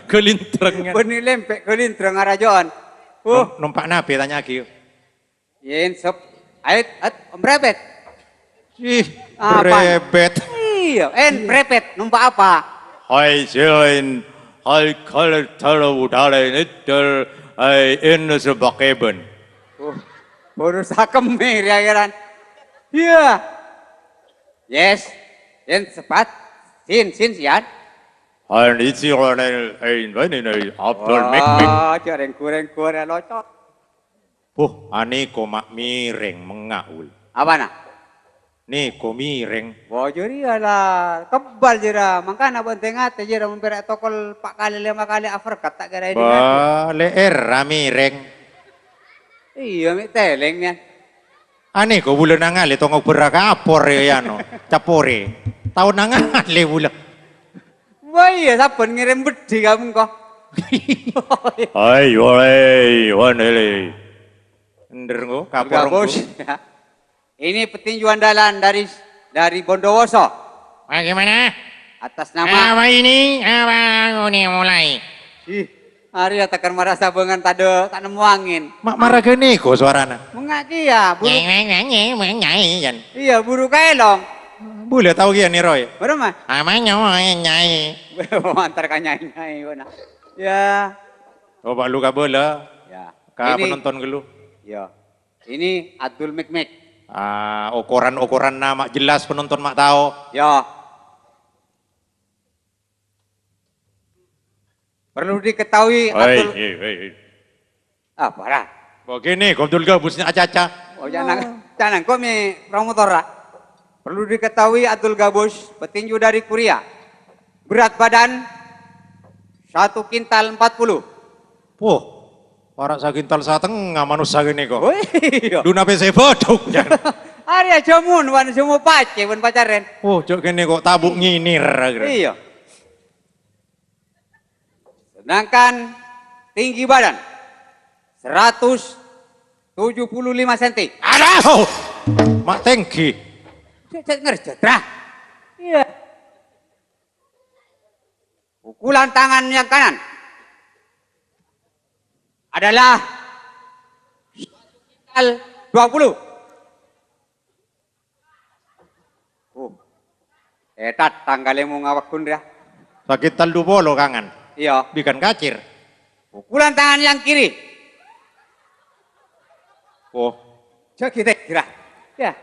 kelintreng. Boni lempek, kelintreng, arajoan. Uh. Nom-, nompak nabi, tanya lagi. Yen sep-, ait, at, mrepet. Ih, apa? Mrepet. Iya, en mrepet, numpak apa? Hai, selain, hai, kalau terlalu udara ini ter-, hai, ini sebab keben. Oh, baru sakem nih, ya, Kiran. Iya. Yes. Yen sepat, sin, sin, sian. Hai, ini si orang lain, eh, ini, ini, Abdul Mekmik. Wah, jareng kureng kureng locot. Buh, anèko ma' mèrèng mengnga', Ul. Apana? Nèko mèrèng. Wah, jârèya la kebbal jârèya. Mangkana bâ'na tè-ngatè jârèya, mon pèra' tokol pa' kalè lèma kalè aperkat ta' kèra èdhing-adhing. Bâ, lè'èrra mèrèng. Iyâ, mè' tèlèng, yâ. Anèko bulâ nangalè tongok berra kapor, yâ, yano. Caporè. Tao nangalè bulâ. Wah, iyâ, sabbhân ngèrèm beddhi ka mengko. Hai, walai, wanele. Ender, nggo, kapor, Gabus, nggo. Ya. Ini petinju andalan dari, dari Bondowoso. Bagaimana? Atas nama. Apa ini? Apa ini mulai? Ih, arèya takèr marasa bângan tadâ' ta' nemmo angèn. Ma-, mara ghânèko sowarana. Mengak kèya, buru. Nyai, nyai, nyai, nyai, nyai, yan. Iyâ, buru kaèlong. Bulâ tao kèya nèroè. Bârâmma? Apa nyai, nyai? Antar ka nyai-nyai, bâ'na. Ya. Coba lu kabâlâ. Ya. Ka ini penonton ghâllu. Ya. Ini Abdul Mekmek. Ah, okoran-okoranna ma' jelas penonton ma' tao. Ya. Perlu diketahui, Hei, Abdul hei, hei, hei. Apa, ra? Begini, Abdul Gabus ini acaca. Oh, jangan, jangan, kok mi promotor, ra? Perlu diketahui, Abdul Gabus, petinju dari Korea. Berat badan, satu kintal empat puluh. Wah, para' sakintal satengnga manossa kene kok. Oh, iya. Duna pese bodhuk, jan. Arya jamun, wan semua pace, wan pacaren. Oh, cok kene kok tabuk nginir, kira. Iya. Sedangkan tinggi badan, seratus tujuh puluh lima senti. Aduh! Mak tinggi. Cek, cek ngerjet, Ra. Iya. Pukulan tangan yang kanan adalah dua puluh. Oh. Eh, tatang kali mau ngawakun dia. Sakit tellu polo kangan. Iya. Bikan kacir. Pukulan tangan yang kiri. Oh. Jagi teh, kira. Ya.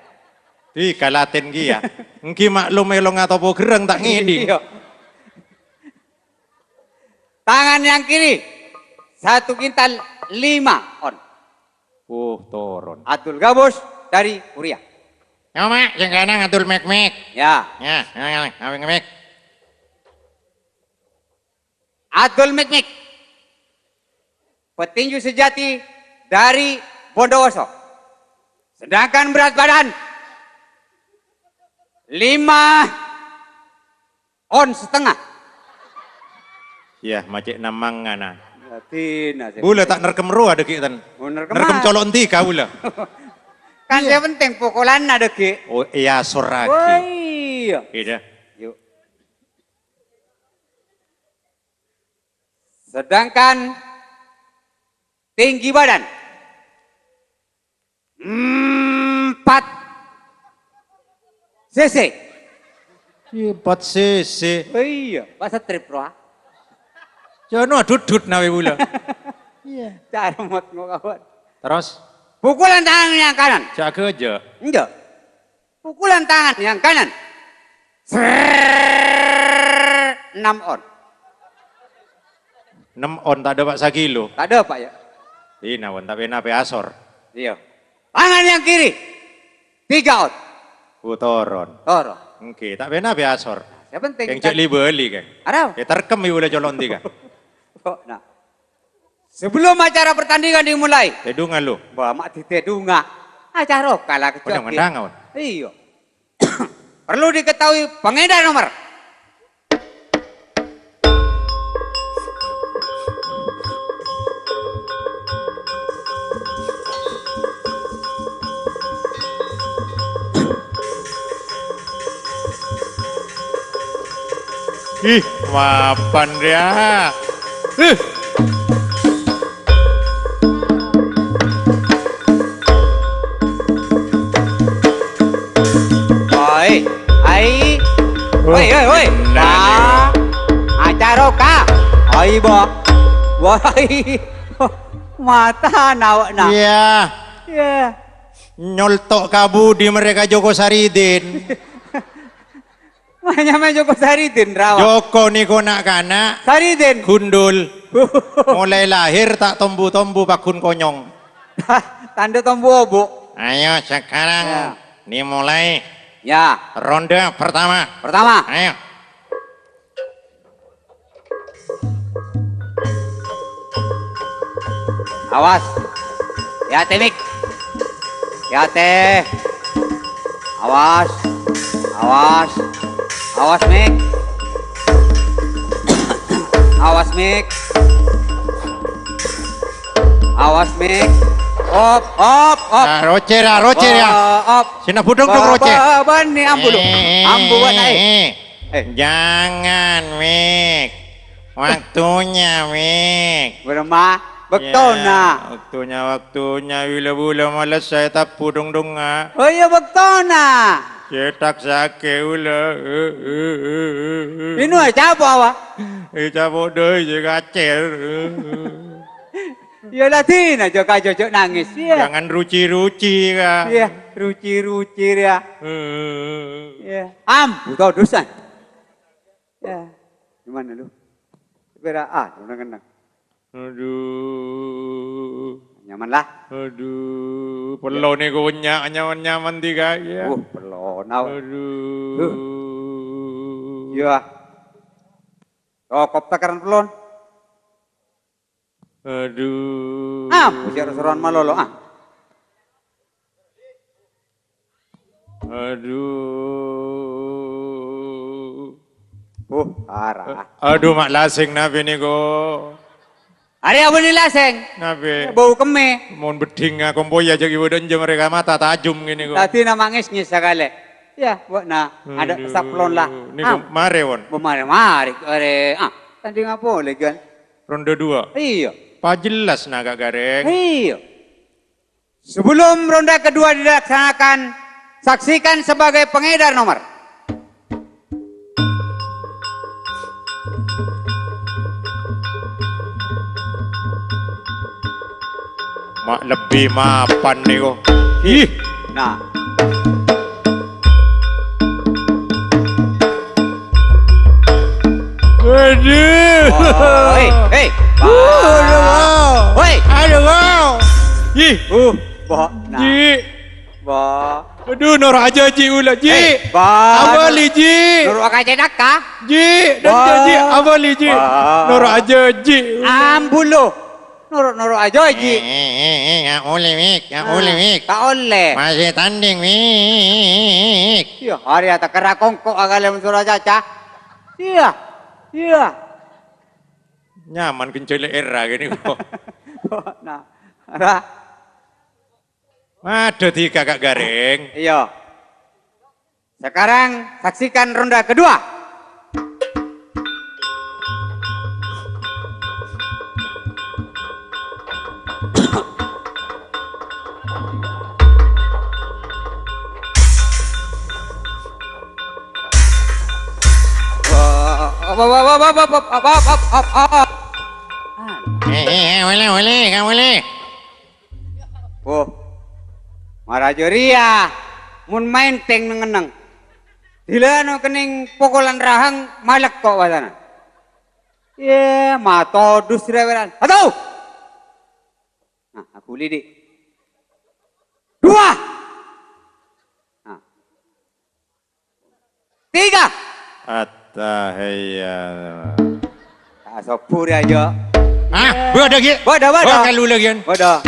Di kalaten ki ya. Enggi maklum elong atau po gereng tak ngedi. Iya. Tangan yang kiri, satu kintal lima on. Uh, turun. Abdul Gabus dari Korea. Yo, Mak, sing kanan Abdul Mek-Mek. Ya. Ya, ya, ya, Mek-Mek. Abdul Mek-Mek. Petinju sejati dari Bondowoso. Sedangkan berat badan lima on setengah. Yah, macet namang ngana. Dina, sih. Bula tak nerkem roa degi ten. Oh, nerkem Nerkem ah. Colok endi ka bula? Kan Iya. Yang penting pukulanna degi. Oh, iya, soragi. Wah, iya. Iya. Yuk. Sedangkan tinggi badan empat sisi. Iya, empat sisi. Oh iya, bahasa trip, Roa. Jano adudut nawe bula. Iya. Carmot mau kawan. Terus? Pukulan tangan yang kanan. Jaga aja. Enggak. Pukulan tangan yang kanan. Srrrr, enam on. Enam on, tak ada, Pak, sakilo. Tak ada, Pak, ya. Ina, wan, tapi nape asor? Iya. Tangan yang kiri. Tiga on. Oh, toron. Toron. Oke, tak pena be asor. Yang penting Keng kita cek li bali, Keng. Arau. Ya, terkem ibu le colok endi, Kang? Kok, nah. Sebelum acara pertandingan dimulai. Tedungan lu. Wah, mak ditedunga. Acara kalah Konyang kejoget. Ngendang, awan. Iya. Perlu diketahui pengedar nomor. Ih, mapan dia. Ih. Woi, ai. Woi, woi, woi. Nah, wah. Acara ka. Ai, ba. Woi. Mata nawak na. Iya. Iya. Nyoltok ka budi mereka Joko Saridin. Manyama Joko Saridin, rawa. Joko niko nak-kanak Saridin. Gundul. Mulai lahir tak tombu-tombu pagun konyong. Tanda tombu obo. Ayo sekarang Ya. Dimulai. Ya. Ronde pertama. Pertama. Ayo. Awas. Ya, Temik. Ya, Teh. Awas. Awas. Awas, Mik. Awas, Mik. Awas, Mik. Op, op, op. Nah, rocer ya, rocer ya. Op, op. Sina budong dong, rocer. Ba-, ba-, bani ambu lu. Eh, ambu, eh, wak naik. Eh, eh. Eh. Jangan, Mik. Waktunya, Mik. Berma, bektona. Ya, waktunya, waktunya. Bila-bila males saya tak budong dong, ah. Oh iya, bektona. Cetak sake ula. Eh, eh, eh, eh, eh. Inu aja apa, apa? Eh, cabut deh, je kacer. Eh, eh. Ya, ladina, jok, jok, jok nangis, ya. Jangan ruci-ruci, Kak. Iya, ruci-ruci, ya. Eh. Ya. Am, buta dosa. Ya. Gimana lu? Bera, ah, lu nang-nang. Aduh. Nyaman lah. Aduh, pelone konyang, nyaman-nyaman tiga, ya. Uh, pelona. Aduh. Huh. Iya. Cokop takaran pelon. Aduh. Ah, ujar seroan malolo, ah. Aduh. Uh, parah. Aduh, mak laseng nabi niko. Ari apa ni laseng? Nabi. Bau keme. Mon beding ngakompo ya jagi wadan jam mereka mata tajum gini kok. Tadi nama ngis-ngis sekali. Ya, buat nah, ada saplon lah. Niko mare, won. Mare, mare, are. Ah, tanding apa lagi kan? Ronde dua. Iya. Pajelas na, Kak Gareng. Iya. Sebelum ronde kedua dilaksanakan, saksikan sebagai pengedar nomor. Mak lebbi mapan niko. Ih. Nah. Waduh. Oh, hei, hei. Aduh, wow. Woi. Aduh, wow. Ih. Uh, bo. Nah. Ji. Bo. Aduh, noro' aja, Ji, ula, Ji. Eh, ba. Abali, Ji. Noro' ka cedak, ka? Ji, dan Ba. Ji, abali, Ji. Ba. Noro' aja, Ji. Ambulo. Noro'-noro' aja, Ji. Eh, eh, eh, eh, nggak boleh, Mik. Nggak boleh, Mik. Ta' olle. Masih tanding, Mik. Iya, hari ata kera kongko' agale mensura caca. Iya, iya. Nyaman kencele era gini kok. Nah, ra. Ada di Kakak Gareng. Iya. Sekarang saksikan ronde kedua. Eh, eh, eh, boleh, boleh, nggak boleh. Oh, mara jârèya mon maèntèng neng-enneng. Dhilâno kennèng pokolan rahang malèkko' wasana. Yè, matodus rè-wèra'an. Atau! Nah, aku lidi. Dua! Nah. Tiga. Attahiyat. Asobur aja. Ah, bâdâ, Ki. Bâdâ, bâdâ. Oh, kalu lagi, kan. Bâdâ.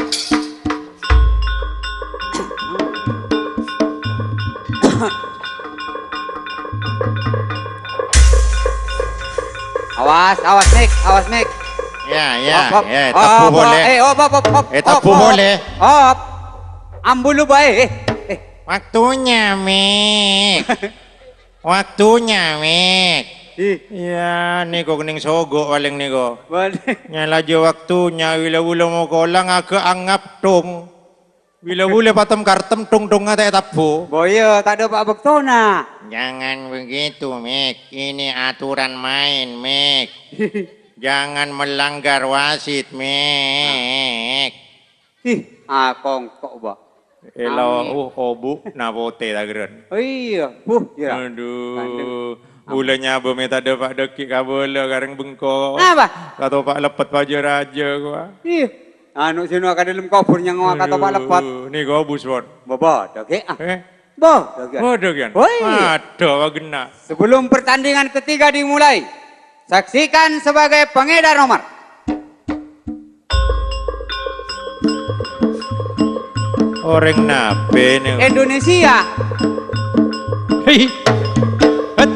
Awas, awas, Mik. Awas, Mik. Ya, ya, hop, hop. Ya, hop, tabu hop, boleh. Eh, hop, hop, hop, hop, eh, tabu hop, boleh. Hop. Ambulu bae. Eh, eh. Waktunya, Mik. Waktunya, Mik. Ih. Iyâ, nèko kennèng sogo' palèng nèko. Boleh. Nyalaja waktunya, wila-wula mokola ngaga angap, Dong. Wila-wula patem kartem, Dong, Dong, ta' tabbu. Boyo, ta' ada pak-, baktona. Jangan begitu, Mik. Ini aturan main, Mik. Jangan melanggar wasit, Mik. Ih, akongko', Ba. Elo, Amin. Uh, obu, napote tageran. Oh, iya, buh, iya. Aduh. Kandeng. Ula nyaba mè' tadâ' pa' dâggi' kabâlâ karèng bengko. Apa? Katopa' leppet pajâ rajâ, kowa. Iya. Anu sino ka dalam kubur nyangowa katopa' leppet. Aduh, nèko bus, Won. Baba, dâggi', ah. Eh? Bo, Dagian. Waduh, Gian. Woi. Aduh, apa genna'? Sebelum pertandingan ketiga dimulai, saksikan sebagai pengedar nomor. Orèng napè nè? Indonesia. Hei. Het.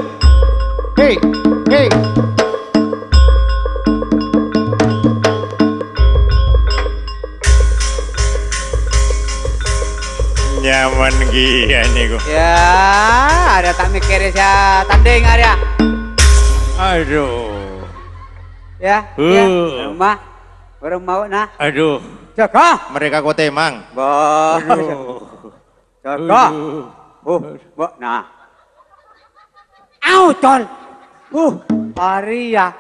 Hei. Hei. Nyaman kèya nèko. Ya, arèya ta' mèkkèrè sè tandhing arèya. Aduh. Ya, ya. Huh. Roma. Roma, nah. Aduh. Jaga. Mereka kotè, Mang. Bah. Aduh. Jaga. Aduh. Huh, Mbok, nah. Au, Col. Huh, arèya.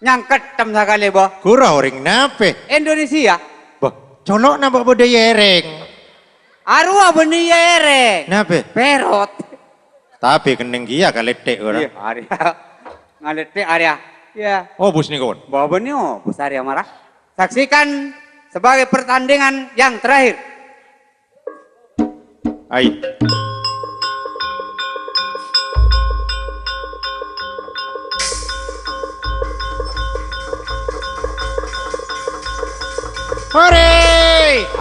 Nyangkettem sakalè, Bo. Ghuru orèng napè? Indonesia. Bah, colo'na Mbok bâdâ yèrèng. Arowa bânnè yèrèng. Napè? Pèrot. Tapè kennèng kèya kalèthè' ora? Iyâ, arèya. Ngalèthè' arèya. Iyâ. Oh, bus nèko, pon. Bo, bânnè, oh, bus arèya mara. Saksikan sebagai pertandingan yang terakhir. Ai. Hore!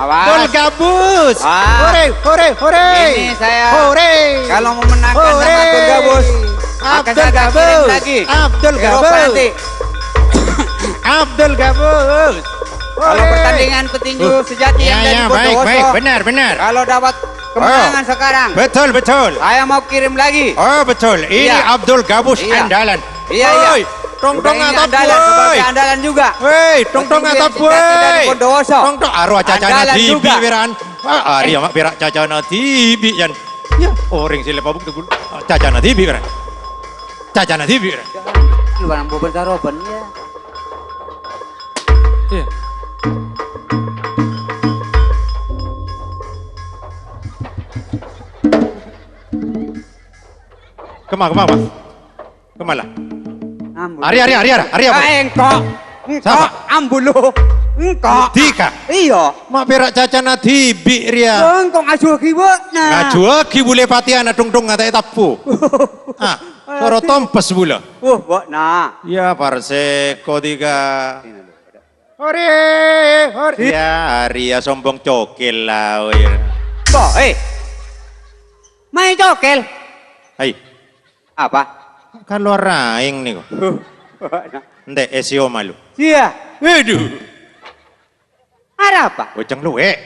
Awas. Abdul Gabus. Ah. Hore, hore, hore. Ini saya, hore, kalau memenangkan nama Abdul Gabus, akan saya kirim lagi ke Eropa nanti. Abdul Gabus. Abdul Gabus. Kalau pertandingan petinju sejati yang dari Bondowoso, baik, baik. Benar, benar. Kalau dapat kemenangan sekarang, betul, betul, saya mau kirim lagi. Oh, betul. Ini Abdul Gabus andalan. Iya, iya. Woi, tong-tong atap, andalan, woi. Sebagai andalan juga. Woi, tong-tong atap, woi. Petinju yang sejati dari Bondowoso. Tong-tong, arowa cacana dhibi', Wiran. Ah, arèya ma' pèra' cacana dhibi', Yan. Ya, orèng sè lè pabuk tegul. Ah, cacana dhibi', Wiran. Cacana dhibi', Wiran. Lu barang boban saroban, ya. Iya. Kemma, kemma, Pak? Kemma la? Ambu. Arèya, arèya, arèya, arèya, arèya, Pak. Engko'. Engko'. Sapa? Ambu lu. Engko'. Dika? Iyâ. Ma' pèra' cacana dhibi' rèya. Engko' ngajuwâghi bâ'na. Ngajuwâghi bulâ patè'anna tong-tong ata'è tabbu. Ah, soro tompes bulâ. Wuh, bâ'na. Ya, parsèko dika. Hore, hore. Ya, arèya sombong cokèl la, woi. Bo, eh. Main cokèl. Hai. Apa? Kalowar aèng nèko. Huh. Entè', èsèyoma lu. Iyâ. Aduh. Arapa? Boceng luwè'.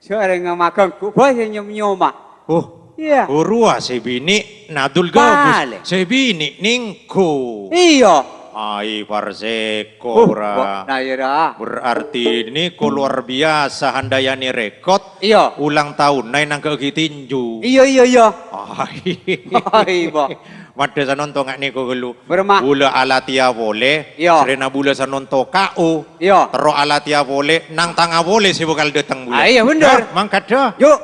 Jhâ' rèng maganggu bhâi sè nyom-nyoma. Oh. Iyâ. Ghuru, ah, sè binè' Nadul Gabus. Bâli'. Sè binè' nèngko. Iyâ. Ai, parsèko, Ra. Bâ'na, iyâ, Ra. Berarti nèko luar biasa, Handayani Rekod. Iyâ. Ulang tahun, naè nangghâ'âghi tinju. Iyâ, iyâ, iyâ. Ai. Ai, Bo. Maddhâ sanonto nga' nèko ghâllu. Bârâmma? Bulâ alatèya polè. Iyâ. Srèna bulâ sanonto K O. Iyâ. Terro alatèya polè, nang tanga polè sè bhâkal dâteng bulâ. Ah, iyâ, bhender. Dah, mangkat, dah. Yuk.